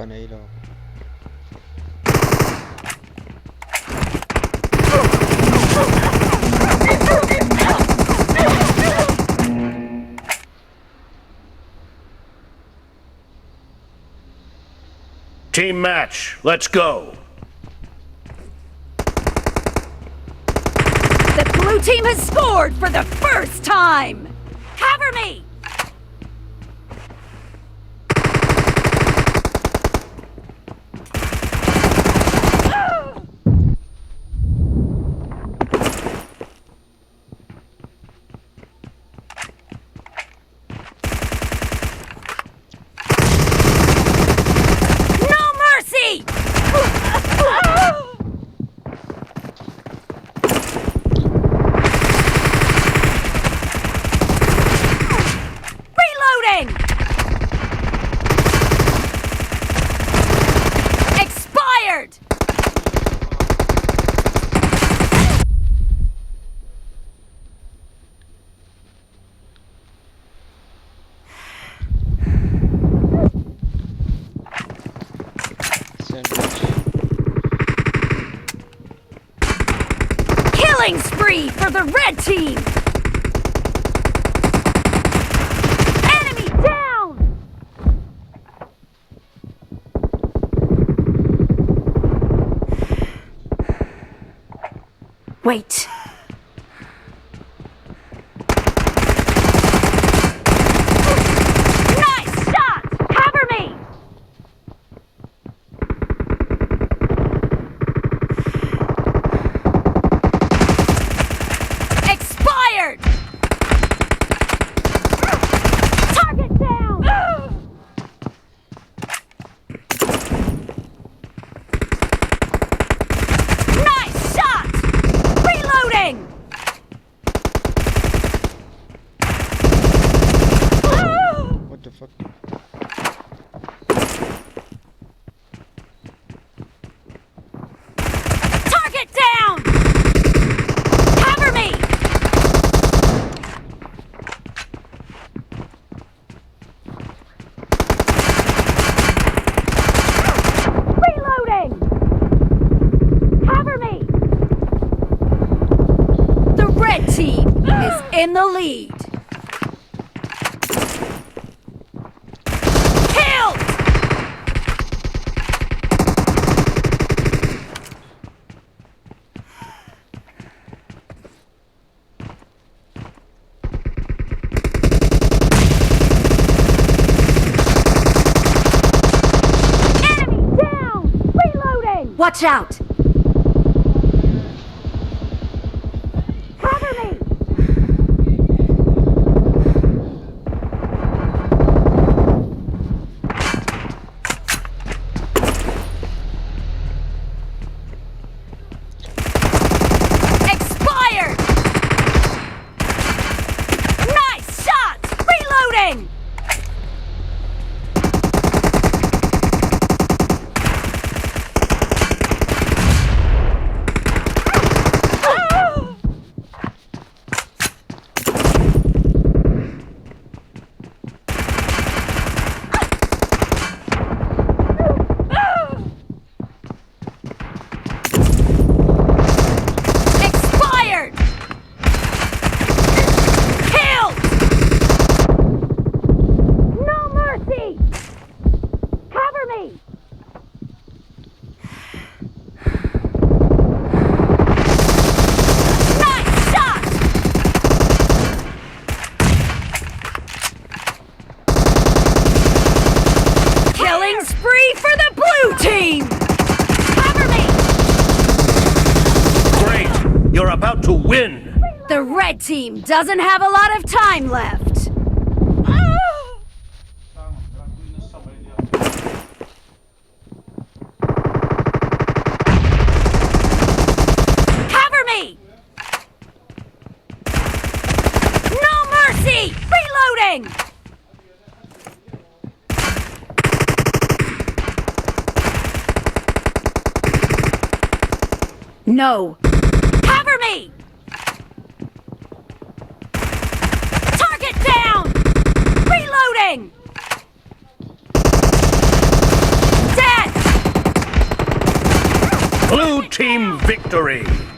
Ka nei lo. Team match, let's go! The blue team has scored for the first time! Cover me! No mercy! Reloading! Expired! Sandwich. Killing spree for the red team! Enemy down! Wait. Nice shot! Cover me! Expired! Target down! Nice shot! Reloading! What the fuck? Target down! Cover me! Reloading! Cover me! The red team is in the lead. Killed! Enemy down! Reloading! Watch out! Cover me! Expired! Nice shot! Reloading! Expired! Killed! No mercy! Cover me! Nice shot! Killing spree for the blue team! Cover me! Great! You're about to win! The red team doesn't have a lot of time left. Cover me! No mercy! Reloading! No. Cover me! Target down! Reloading! Team victory!